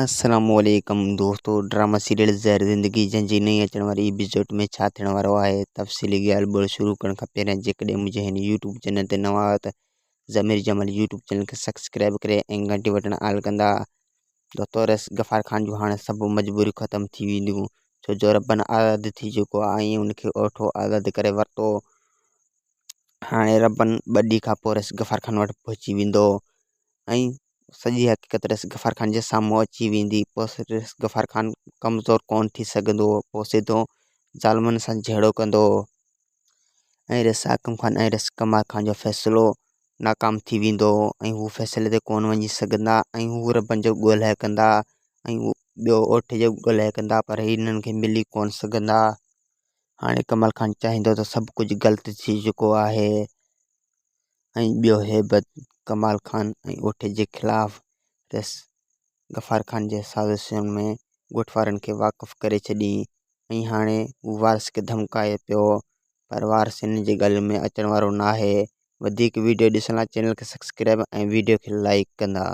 السلام عليڪم دوستو ڊراما سيريل زهر زندگي جنهن جي نئين اچڻ واري ايپيسوڊ ۾ ڇا ٿيڻ وارو آهي تفصيلي ڳالهه ٻولهه شروع ڪرڻ کان پهريان جيڪڏهن منهنجي هن يوٽيوب چينل تي نوان آهيو ته ضمير جمال يوٽيوب چينل کي سبسڪرائب ڪري ۽ گهنٽي بٽڻ آل ڪندا دوستو رئيس غفار خان جون هاڻي سڀ مجبوريون ختم ٿي وينديون ڇو جو ربن آزاد ٿي چڪو آهي ۽ ان کي اوٺو آزاد ڪري ورتو هاڻي ربن ٻه ڏينهن کان پوء رئيس غفار خان وٽ پهچي ويندو ۽ سڄي حقيقت رئيس غفار خان جي سامهون اچي ويندي پوء رئيس غفار خان ڪمزور ڪونه ٿي سگهندو پوء سڌو ظالمن سان جهيڙو ڪندو ۽ رئيس حاڪم خان ۽ رئيس ڪمال خان جو فيصلو ناڪام ٿي ويندو ۽ هو فيصلي تي ڪونه وڃي سگهندا ۽ هو ربن جو ڳولهه ڪندا ۽ ٻيو اوٺ جو ڳولهه ڪندا پر هنن کي ملي ڪونه سگهندا. هاڻي ڪمال خان چاهيندو ته سڀ ڪجهه غلط ٿي چڪو آهي ۽ ٻيو هيبت ڪمال خان ۽ اوٺي جي خلاف رئيس غفار خان جي سازشن ۾ ڳوٺ وارن کي واقف ڪري ڇڏي ۽ هاڻي هو وارث کي ڌمڪائي پيو پر وارث هن جي ڳالهين ۾ اچڻ وارو ناهي وڌيڪ ويڊيو ڏسڻ لاء چينل کي سبسڪرائب ۽ ويڊيو کي لائيڪ ڪندا.